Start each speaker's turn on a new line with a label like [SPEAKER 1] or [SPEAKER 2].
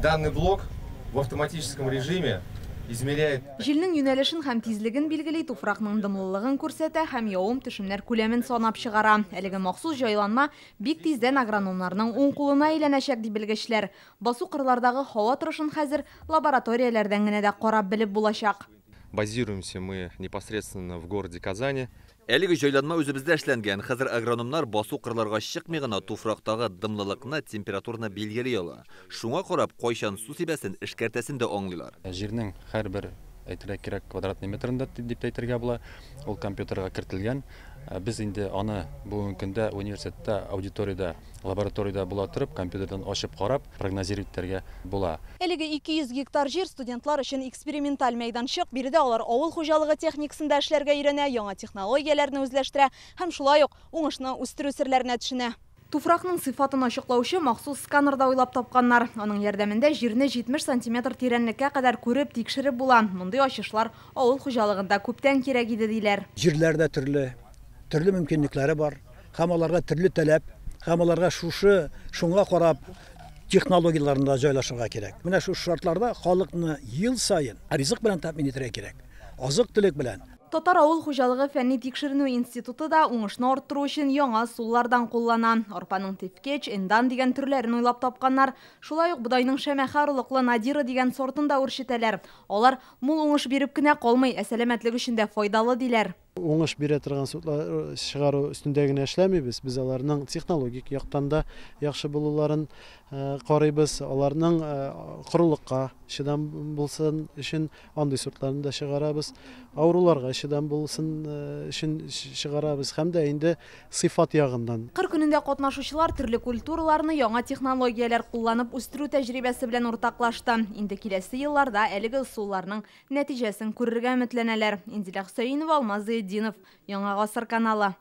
[SPEAKER 1] Данный блок в автоматическом режиме измеряет
[SPEAKER 2] Җилнең юнәлешен һәм тизлеген билгели, туфракның дымлылыгын күрсәтә һәм явым-төшемнәр күләмен санап чыгара. Әлеге махсус җайланма бик тиздән агрономнарның уң кулына әйләнәчәк, ди белгечләр. Басу-кырлардагы һава торышын хәзер лабораторияләрдән генә дә карап белеп булачак.
[SPEAKER 1] Базируемся мы непосредственно в городе Казани.
[SPEAKER 3] Әлеге җайланма үзебездә эшләнгән. Хәзер агрономнар басу-кырларга чыкмый гына туфрактагы дымлылыкны, температураны билгели ала. Шуңа карап, кайчан су сибәсен, эшкәртәсен дә аңлыйлар.
[SPEAKER 4] Җирнең һәрбер, әйтергә кирәк, квадратный метрында дип тә әйтергә була, ул компьютерга кертелгән. Без инде аны бүгенге көндә университетта, аудиториядә, лабораториядә була торып, компьютердан ачып карап, прогнозировать итәргә була.
[SPEAKER 2] Әлеге 200 гектар җир студентлар өчен эксперименталь мәйданчык. Биредә алар авыл хуҗалыгы техникасында эшләргә өйрәнә, яңа технологияләрне үзләштерә һәм шулай ук уңышны үстерү серләренә төшенә. Туфракның сыйфатын ачыклаучы махсус сканер да уйлап тапканнар. Аның ярдәмендә җирне 70 сантиметр тирәнлеккә кадәр күреп, тикшереп була. Мондый ачышлар авыл хуҗалыгында күптән кирәк иде, диләр.
[SPEAKER 5] Җирләр дә төрле, төрле мөмкинлекләре бар. Һәм аларга төрле таләп, һәм аларга шушы, шуңа карап технологияләрне дә җайлашырга кирәк. Менә шушы шартларда халыкны ел саен ризык белән тәэмин итәргә кирәк. Азык-төлек белән.
[SPEAKER 2] Татар авыл хуҗалыгы фәнни тикшеренү институты да уңышны арттыру өчен яңа ысуллардан куллана. Арпаның тефкеч, эндан дигән төрләрен уйлап тапканнар. Шулай ук бодайның шәмәхә орлыклы Надира дигән сортын да үрчетәләр. Алар мул уңыш биреп кенә калмый, ә сәламәтлек өчен дә файдалы, диләр.
[SPEAKER 6] Уңыш бирә торган сортлар чыгару өстендә генә эшләмибез. Без аларның технологик яктан да яхшы булуларын карыйбыз. Аларның корылыкка чыдам булсын өчен андый сортларны да чыгарабыз. Авыруларга чыдам булсын өчен чыгарабыз һәм дә инде сыйфат ягыннан.
[SPEAKER 2] Кыр көнендә катнашучылар төрле культураларны яңа технологияләр кулланып үстерү тәҗрибәсе белән уртаклашты. Инде киләсе елларда әлеге ысулларның нәтиҗәсен күрергә өметләнәләр. Инзилә Хөсәенова, Алмаз Зыятдинов, Яңа Гасыр каналы.